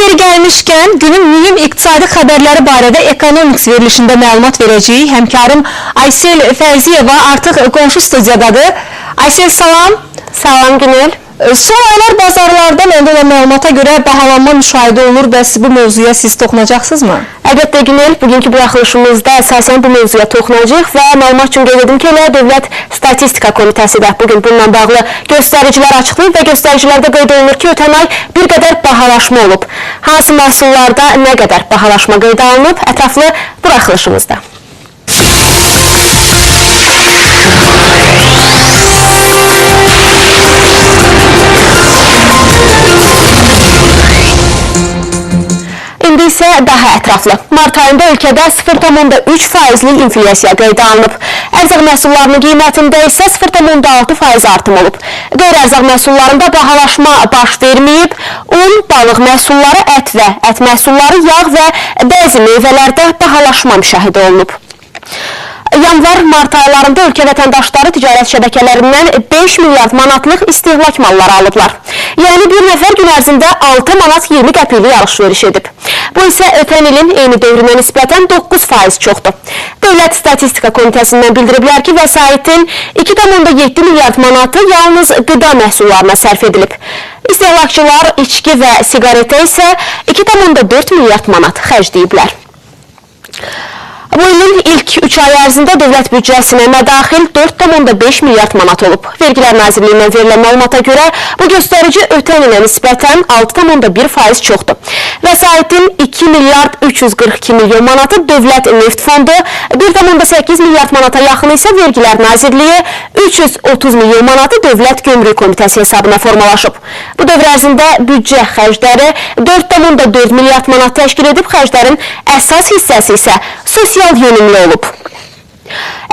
Yeri gəlmişkən, günün mühüm iqtisadi xəbərləri barədə Economics verilişində məlumat verəcəyik. Həmkarım Aysel Fərziyeva artıq qonşu studiyadadır. Aysel, salam. Salam Günel. Son aylar bazarlarda məndə olan məlumata görə bahalanma müşahidə olunur. Bəs bu mövzuya siz toxunacaqsınızmı? Əlbəttə Günel, bugünkü buraxılışımızda əsasən bu mövzuya toxunacaq və məlumat üçün qeyd edim ki, elə Dövlət Statistika Komitəsi də bugün bununla bağlı göstəricilər açıqlayıb və göstəricilərdə qeyd olunur ki, ötən ay bir qədər bahalaşma olub. Hansı məhsullarda nə qədər bahalaşma qeydə alınıb, ətraflı buraxılışımızda. İndi isə daha ətraflı. Mart ayında ölkədə 0,3 faizlik inflyasiya qeydə alınıb. Ərzaq məhsullarının qiymətində isə 0,6% artım olub. Qeyri-ərzaq məhsullarında bahalaşma baş verməyib. Un, balıq məhsulları, ət və ət məhsulları, yağ və bəzi meyvələrdə bahalaşma müşahidə olunub. Yanvar-mart aylarında ölkə vətəndaşları ticarət şəbəkələrindən 5 milyard manatlıq istehlak malları alıblar. Yəni bir nəfər gün ərzində 6 manat 20 qəpiklik alış-veriş edib. Bu isə ötən ilin eyni dövrünə nisbətən 9% çoxdur. Dövlət Statistika Komitəsindən bildiriblər ki, vəsaitin 2,7 milyard manatı yalnız qıda məhsullarına sərf edilib. İstehlakçılar içki və siqaretə isə 2,4 milyard manat xərcləyiblər. Bu ilin ilk 3 ay ərzində dövlət büdcəsinə mədaxil 4,5 milyard manat olub. Vergilər Nazirliyindən verilən məlumata görə bu göstərici ötən ilə nisbətən 6,1% çoxdur. Vəsaitin 2 milyard 342 milyon manatı Dövlət Neft Fondu, 1,8 milyard manata yaxını isə Vergilər Nazirliyi, 330 milyon manatı Dövlət Gömrük Komitəsi hesabına formalaşıb. Bu dövr ərzində büdcə xərcləri 4,4 milyard manat təşkil edib, xərclərin əsas hissəsi isə sosial yönümlü olub.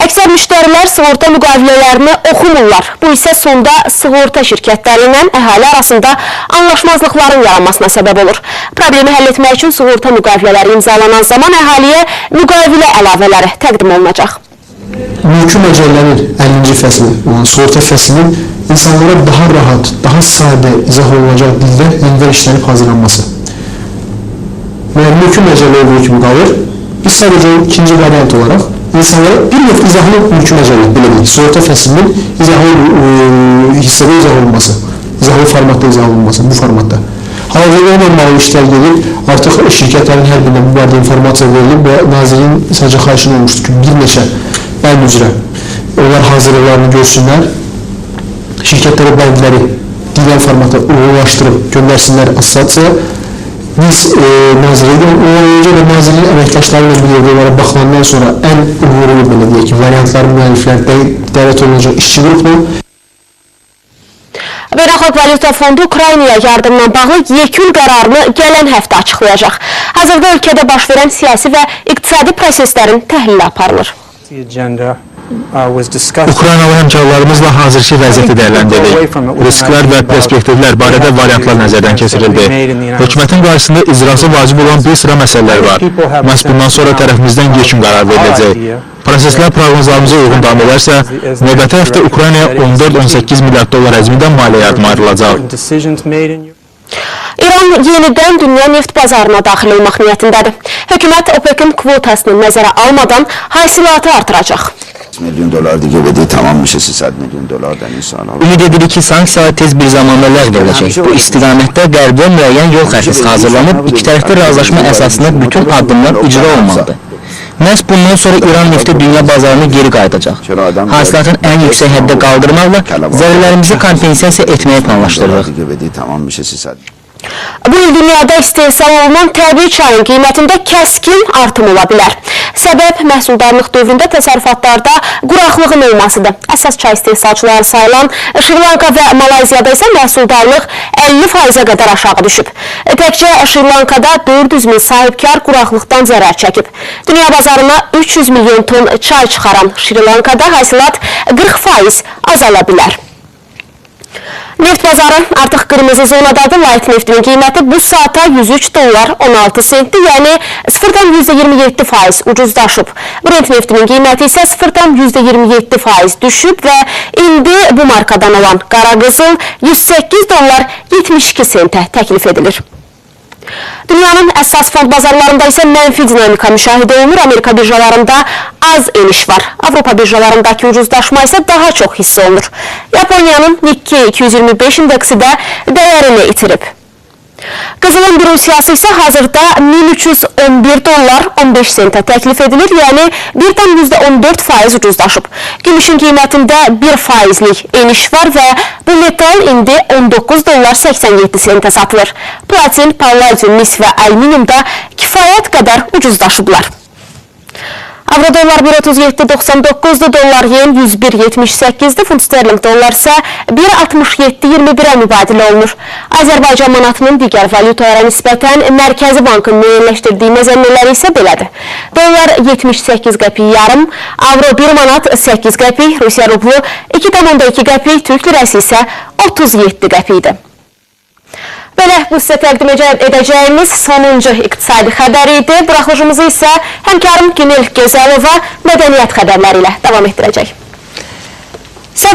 Əksər müştərilər sığorta müqavilələrini oxumurlar. Bu isə sonda sığorta şirkətləri ilə əhali arasında anlaşmazlıqların yaranmasına səbəb olur. Problemi həll etmək üçün sığorta müqavilələri imzalanan zaman əhaliyə müqavilə əlavələri təqdim olunacaq. Mülki məcəllənin 50-ci fəsli olan sığorta fəslinin insanlara daha rahat, daha sadə izah olunacaq dildə yenidən işlənib hazırlanması. Və mülki məcəllə olduğu kimi qalır. Biz sadəcə ikinci variant olaraq insanlara bir növ izahlı mülki məcəllə, belə deyək, sığorta fəslinin izahlı hissədə izah olunması, izahlı formatda izah olunması, bu formatda. Hal-hazırda onunla bağlı işlər gedir, artıq şirkətlərin hər birinə bu barədə informasiya verilib və Nazirin sadəcə xahişini olmuşdur ki, bir neçə bənd üzrə onlar hazırlıqlarını görsünlər, şirkətlərə bəndləri digər formata uyğunlaşdırıb göndərsinlər assosiasiyaya. Biz Nazirliyə olacaq və Nazirliyin əməkdaşları ilə bir yerdə onlara baxılandan sonra ən uğurlu, belə deyək ki, variantların müəlliflər dəvət olunacaq işçi qrupuna. Beynəlxalq Valyuta Fondu Ukraynaya yardımla bağlı yekun qərarını gələn həftə açıqlayacaq. Hazırda ölkədə baş verən siyasi və iqtisadi proseslərin təhlili aparılır. Ukraynalı həmkarlarımızla hazırki vəziyyəti dəyərləndirdik. Risklər və perspektivlər barədə variantlar nəzərdən keçirildi. Hökumətin qarşısında icrası vacib olan bir sıra məsələlər var. Məhz bundan sonra tərəfimizdən yekun qərar veriləcək. Proseslər proqnozlarımıza uyğun davam edərsə, növbəti həftə Ukraynaya 14-18 milyard dollar həcmində maliyyə yardımı ayrılacaq. İran yenidən dünya neft bazarına daxil olmaq niyyətindədir. Hökumət OPEC-in kvotasını nəzərə almadan hasilatı artıracaq. Ümid edirik ki, sanksiyalar tez bir zamanda ləğv ediləcək. Bu istiqamətdə Qərbdə müəyyən yol xəritəsi hazırlanıb, iki tərəfli razılaşma əsasında bütün addımlar icra olmalıdır. Məhz bundan sonra İran nefti dünya bazarına geri qayıdacaq. Hasilatın ən yüksək həddə qaldırmaqla zərərlərimizi kompensasiya etməyi planlaşdırırıq. Bu il dünyada istehsal olunan təbii çayın qiymətində kəskin artım ola bilər. Səbəb məhsuldarlıq dövründə təsərrüfatlarda quraqlığın olmasıdır. Əsas çay istehsalçıları sayılan Şri-Lanka və Malayziyada isə məhsuldarlıq 50%-ə qədər aşağı düşüb. Təkcə Şri-Lankada 400 min sahibkar quraqlıqdan zərər çəkib. Dünya bazarına 300 milyon ton çay çıxaran Şri-Lankada hasilat 40% azala bilər. Neft bazarı artıq qırmızı zonadadır. Light neftinin qiyməti bu saata 103 dollar 16 sentdir, yəni 0,27% ucuzlaşıb. Brent neftinin qiyməti isə 0,27% düşüb və indi bu markadan olan qara qızıl 108 dollar 72 sentə təklif edilir. Əsas fond bazarlarında isə mənfi dinamika müşahidə olunur. Amerika birjalarında az eniş var. Avropa birjalarındakı ucuzlaşma isə daha çox hiss olunur. Yaponiyanın Nikkei 225 indeksi də dəyərini itirib. Qızılın bir unsiyası isə hazırda 1311 dollar 15 sentə təklif edilir, yəni 1,14% ucuzlaşıb. Gümüşün qiymətində 1 faizlik eniş var və bu metal indi 19 dollar 87 sentə satılır. Platin, palladium, mis və alüminium da kifayət qədər ucuzlaşıblar. Avro dollar 1.37.99-dur, dollar yen 101.78-dir, funt sterling dollar isə 1.67.21-ə mübadilə olunur. Azərbaycan manatının digər valyutalara nisbətən Mərkəzi Bankın müəyyənləşdirdiyi məzəmmələri isə belədir. Dollar 78 qəpik yarım, avro 1 manat 8 qəpik, Rusiya rublu 2,2 qəpik, Türk lirəsi isə 37 qəpikdir. Belə, bu sizə təqdim edəcəyimiz sonuncu iqtisadi xəbər idi. Buraxılışımızı isə həmkarım Günel Gözəlova mədəniyyət xəbərləri ilə davam etdirəcək.